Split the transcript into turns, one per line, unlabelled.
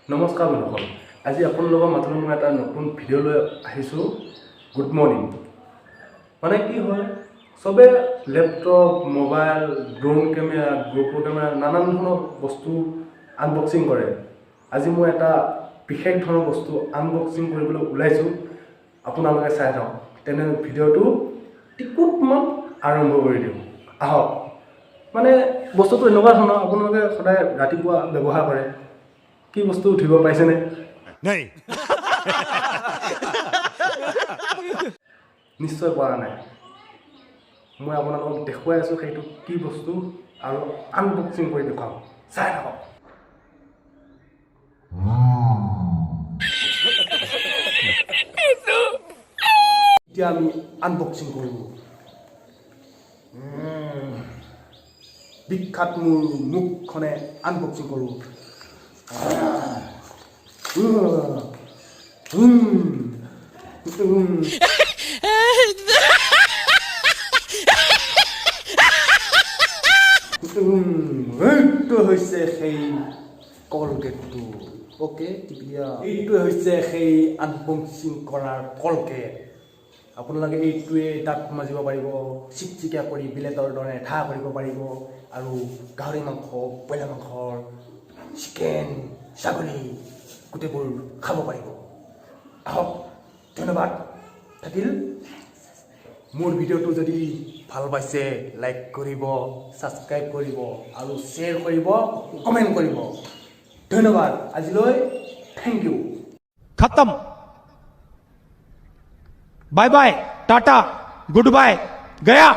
নমস্কাৰ বন্ধুসকল, আজি আপোনালোকৰ মাজলৈ মই এটা নতুন ভিডিঅ' লৈ আহিছোঁ। Good morning. মানে কি হয়, চবে laptop, mobile, drone camera, GoPro camera, নানান ধৰণৰ বস্তু আনবক্সিং কৰে। আজি মই এটা বিশেষ ধৰণৰ বস্তু আনবক্সিং কৰিবলৈ ওলাইছোঁ, আপোনালোকে চাই থাকক। তেনে ভিডিঅ'টো টিকুটমান আৰম্ভ কৰি দিওঁ আহক। মানে বস্তুটো এনেকুৱা ধৰণৰ, আপোনালোকে সদায় ৰাতিপুৱা ব্যৱহাৰ কৰে। কি বস্তু উঠিব পাৰিছেনে?
नहीं।
নিশ্চয় পৰা নাই। মই আপোনালোকক দেখুৱাই আছোঁ সেইটো কি বস্তু আৰু আনবক্সিং কৰি দেখুৱাম, চাই থাকক। এতিয়া আমি আনবক্সিং কৰোঁ। বিখ্যাত মোৰ মুখখনে আনবক্সিং কৰোঁ। এইটো হৈছে সেই কলগেটটো। অ'কে, টিপি দিয়া। এইটো হৈছে সেই আনবক্সিং কৰাৰ কলগেট। আপোনালোকে এইটোৱে দাঁত মাজিব পাৰিব, চিকচিকীয়া কৰি বিলেটৰ দৰে ঠা কৰিব পাৰিব আৰু গাহৰি মাংস, ব্ৰইলাৰ মাংস, চিকেন, ছাগলী গোটেইবোৰ খাব পাৰিব। আহক, ধন্যবাদ থাকিল। মোৰ ভিডিঅ'টো যদি ভাল পাইছে, লাইক কৰিব, ছাবস্ক্ৰাইব কৰিব আৰু শ্বেয়াৰ কৰিব, কমেণ্ট কৰিব। ধন্যবাদ আজিলৈ, thank U.
खत्म, bye bye, tata, good bye, गया।